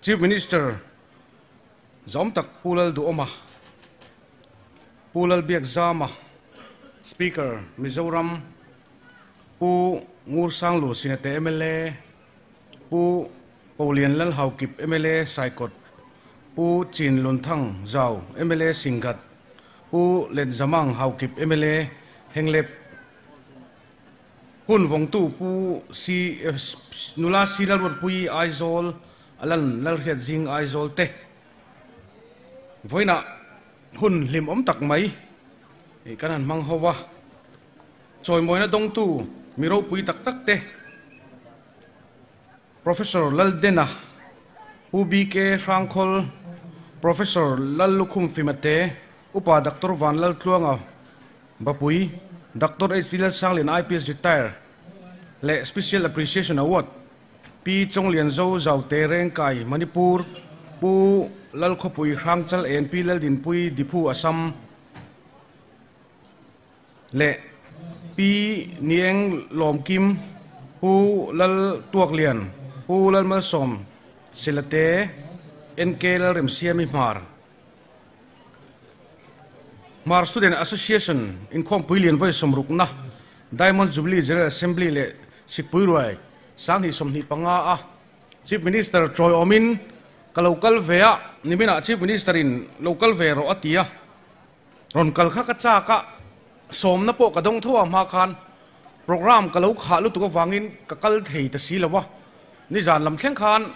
Chief Minister zawm tak Pu Lalduhawma, Pu Lalbiakzama, Speaker Mizoram, Pu Ngursanglu Sinate mla, Pu Paulian Lalhaukip mla Saikawt, Pu Chin Lunthang Zau mla Singhat, Pu Letzamang Haokip mla Henglep, Hun vawngtu Pu Si Nula Si Lalruatpuii Aizawl, Alan Lalhriatzing Aizawl te vawiinah hun hlimawm tak mai kan han hmang ho va. Chawimawina dawngtu mi ropui tak tak te Professor Laldena, Pu BK Hrangkhawl, Professor Lallukhum Fimate, Upa Doctor Vanlaltluanga Bapui, Doctor HC Lalsanglian IPS Retire leh Special Appreciation Award Pi Chawnglianzo Zaute Rengkai Manipur, Pu Lalkhawpui Hrangchal NP Laldinpui Diphu Assam leh Pi Nieng Lawmkim, Pu Lal Tuaklian, Pu Lalmalsawm Silate, NK Lalremsiami Hmar. Hmar Student Association inkhawmpui lian vawi sawmrukna Diamond Jubilee General Assembly leh Sikpui Ruai 2025 a Chief Minister tawiawmin ka lo kal ve a, niminah Chief Minister in lo kal ve rawh a ti a, rawn kal kha ka chak a, sawmna pawh ka dawng tho a hma khan programme ka lo khah lutuk avangin ka kal thei ta si lo a, nizan lam thleng khan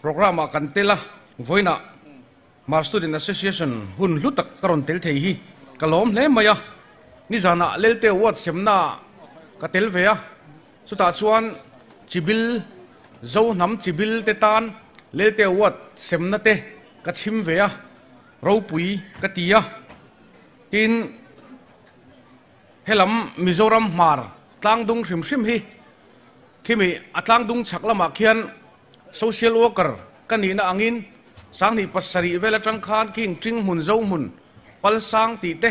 programme ah kan tel a, vawiinah Hmar Student Association hun hlu tak ka rawn tel thei hi ka lawm hle mai a, nizanah Lelte Award semna ka tel ve a, chutah chuan chibil Zo hnam chibil te tan Lelte Award semna te ka chhim ve a, ropui ka ti a, tin helam Mizoram Hmar tlangdung hrim hrim hi khimi a tlangdung chhak lamah khian Social worker ka nihna angin 2007 vel atang khan khing Ṭing hmun Zo hmun Pal sang tih te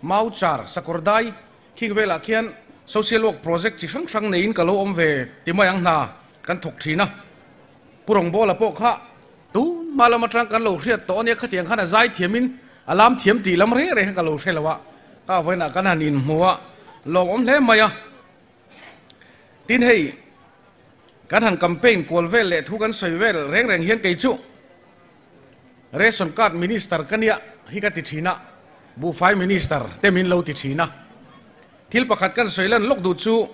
Mau char Sakawr dai khing velah khian social work project chi hrang hrang neiin ka lo awm ve ti mai ang hna kan thawk thin a. Pu Rawngbawla pawh kha tun hma lam atang kan lo hriat tawh ania khatiang khan a zai thiamin a lam thiam tih lam reng reng kha ka lo hre lo a, ka vawiinah kan han inhmu a lawmawm hle mai a. Tin hei kan han campaign kual vel leh thu kan sawi vel reng reng hian kei chu ration card minister ka nia hi ka ti thin a, buhfai minister te min lo ti thin a. Thil pakhat kan sawi lan lawk duh chu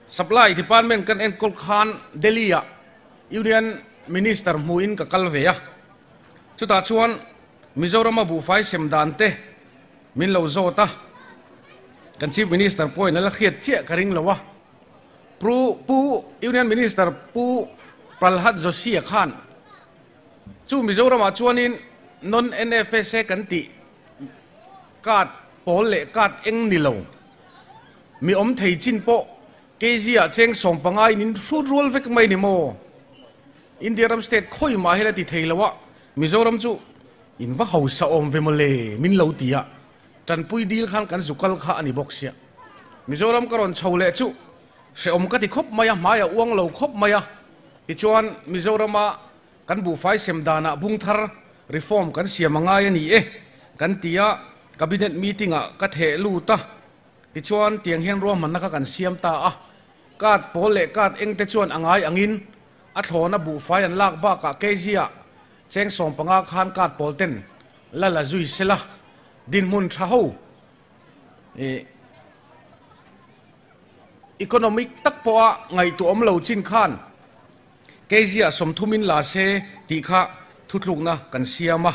supply department kan enkawl khan Delhi ah union minister hmuhin ka kal ve a, chutah chuan Mizorama buhfai sem dan te min lo zawt a, kan Chief Minister pawhin a la hriat chiah ka ring lo a, Pu Pu Union Minister Pu Pralhad Joshi-a khan chu Mizoramah chuanin non-NFSA kan tih card pawl leh card eng ni lo mi awm thei chin pawh kg-ah cheng 15 in in hrut rual vek mai ni maw? India ram state khawi mah hian a ti thei lo a, Mizoram chu In va hausa awm ve mawle min lo ti a, tanpui dil khan kan zu kal kha a ni bawk sia. Mizoram ka rawn chho leh chu hrehawm ka ti khawp mai a, hmai a uang lo khawp mai a. Tichuan Mizorama kan buhfai sem danah bung thar reform kan siam a ngai a ni e kan ti a, Cabinet meeting ah ka theh lut a. Tichuan tiang hian ruahmanna kha kan siam ta a, card pawl leh card eng te chuan a ngai angin a thlawna buhfai an lak bakah kg ah Cheng 15 khan card pawl ten la la zui sela, dinhmun tha ho ih economic tak pawha ngaihtuah awm lo chin khan kg ah 30 in la se tih kha thutlukna kan siam a.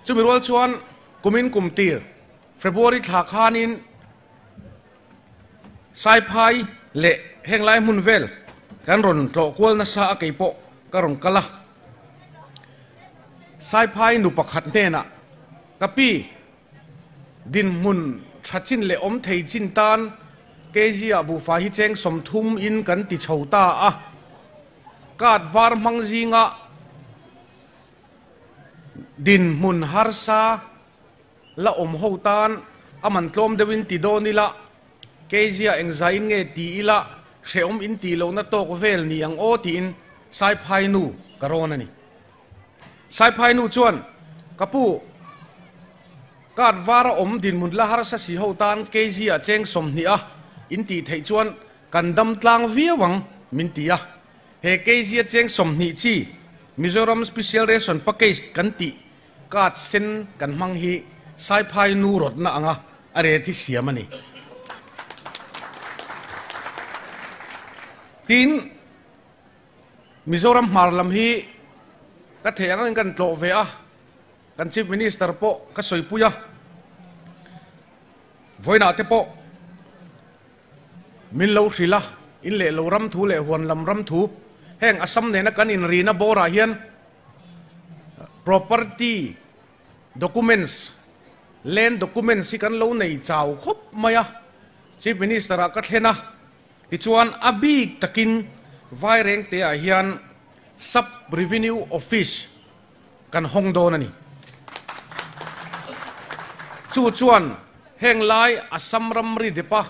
Chumi rual chuan kumin kum tir February thla khanin Saiphai leh heng lai hmun vel kan rawn tlawh kual nasa a kei pawh ka rawn kal a. Saiphai nu pakhat hnenah ka pi dinhmun tha chin leh awm thei chin tan kg ah buhfai hi cheng 30 in kan ti chho ta a. Card var hmang zinga dinhmun harsa la awm ho tan a man tlawm deuhin ti dawn ila, kg ah engzaiin nge ti ila hrehawm in tih lohna tawk vel ni ang aw tiin Saiphai nu ka rawn a ni. Saiphai nu chuan, Ka pu, card vara awm dinhmun la harsa si ho tan kg ah cheng 20 a in tih theih chuan kan dam tlang viau ang, min ti a. He kg a cheng 20 chi Mizoram Special Ration Package kan tih card sen kan hmang hi Saiphai nu rawtna anga a rate hi siam a ni. Tin, Mizoram hmar lam hi ka theih angin kan tlawh ve a, kan Chief Minister pawh ka sawipui a, vawiinah te pawh min lo hrilh a, in leh lo ram thu leh huan lam ram thu, heng Assam nena kan inrina bawrah hian property documents, land documents hi kan lo nei chau khawp mai a, Chief Minister ah ka thlen a, Tichuan a bik takin Vairengte-ah hian Sub Revenue Office kan hawng dawn a ni. Chu chuan heng lai Assam ramri depa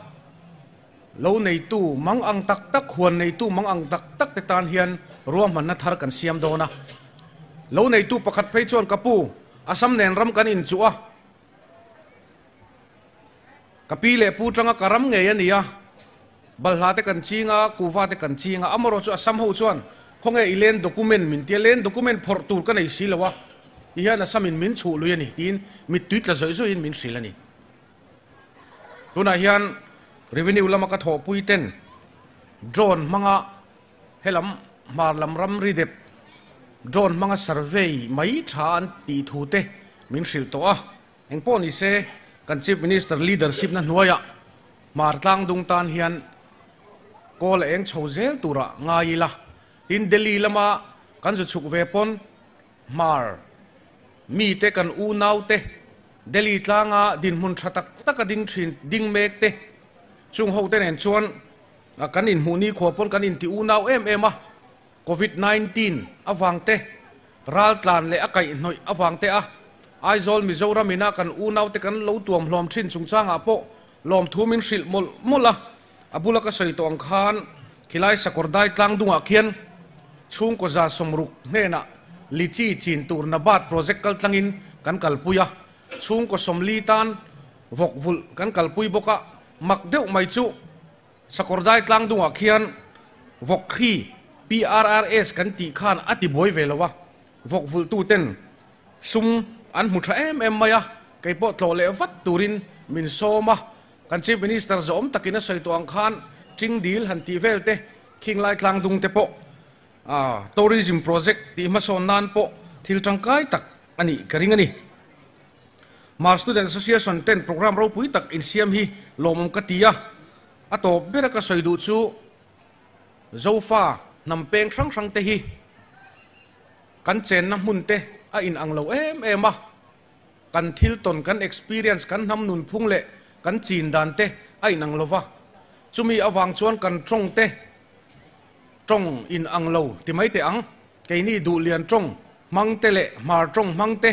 lo neitu mang ang tak tak, huan neitu mang ang tak tak te tan hian ruahmanna thar kan siam dawn a. Lo neitu pakhat phei chuan ka pu, Assam nen ram kan inchuh a, Ka pi leh pu tanga ka ram ngei a ni a, balhla te kan ching a, kuva te kan ching a, amarawh chu Assam ho chuan khawnge i land document min tia, land document phawrh tur ka nei si lo a, ti hian Assam in min chhuh lui a ni tiin mittui tla zawih zawih in min hrilh a ni. Tunah hian revenue lama ka thawhpui ten drone hmanga helam hmar lam ramri dep drone hmanga survey mai tha an tih thu te min hrilh tawh a. Engpawh ni se, kan Chief Minister leadership na hnuaiah hmar tlang dung tan hian kawl a eng chho zel turah ngai ila. Tin, Delhi lama kan zu chhuk ve pawn hmar mite kan unau te Delhi tlanga dinhmun tha tak taka ding thin ding mek te chung ho te nen chuan kan inhmuh nikhua pawn kan inti unau em em a. Covid 19 avang te, raltlan leh a kaihhnawih avang te a Aizawl Mizoram ina kan unaute kan lo tuam hlawm thin chungchangah pawh lawmthu min hrilh mawlh mawlh a, a bula ka sawi tawh ang khan khilai sakawr dai tlang dungah khian chhungkaw 160 hnenah lichi chin tur NABARD project kal tlangin kan kalpui a, chhungkaw 40 tan vawk vulh kan kalpui bawk a, mak deuh mai chu Sakawr dai tlang dungah khian vawk khi PRRS kan tih khan a ti buai ve lo a, vawk vulhtu ten sum an hmu tha em em mai a, kei pawh tlawh leh vat turin min sawm a, kan Chief Minister zawm takin a sawi tawh ang khan Ching dil han tih vel te, khing lai tlang dung te pawh tourism project tih hmasawn nan pawh thil tangkai tak a nih ka ring a ni. Hmar Student Association ten program ropui tak insiam hi lawmawm ka ti a, a tawp bera ka sawi duh chu Zofa hnam peng hrang hrang te hi kan chenna hmun te a inang lo em em a, kan thil tawn, kan experience, kan hnam nunphung leh kan chin dan te a inang lo va, chumi avang chuan kan tawng te tawng inang lo ti mai teh ang, keini duhlian tawng hmang te leh hmar tawng hmang te,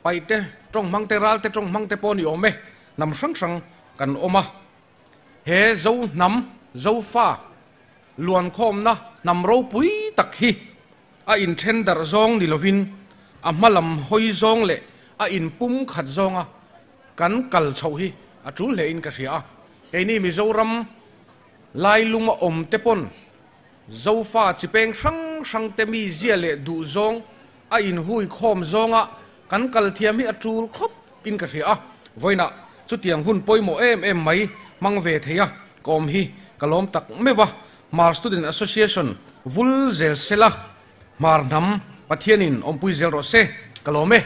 paih te tawng hmang te, ral te tawng hmang te pawh ni awm e, hnam hrang hrang kan awm a. He Zo hnam, Zofa luankhawmna hnam ropui tak hi a inthen darh zawng ni lovin a hma lam hawi zawng leh a inpum khat zawnga kan kal chhoh hi a tul hle in ka hria a. Keini Mizoram lailum a awm te pawn Zofa chipeng hrang hrang te mi zia leh duh zawng a inhui khawm zawnga kan kal thiam hi a tul khawp in ka hria a, vawiinah chutiang hun pawimawh em em mai hmang ve thei a ka awm hi ka lawm tak meuh a, Hmar Student Association vul zel sela Hmar hnam Pathianin awmpui zel rawh se ka lawm e.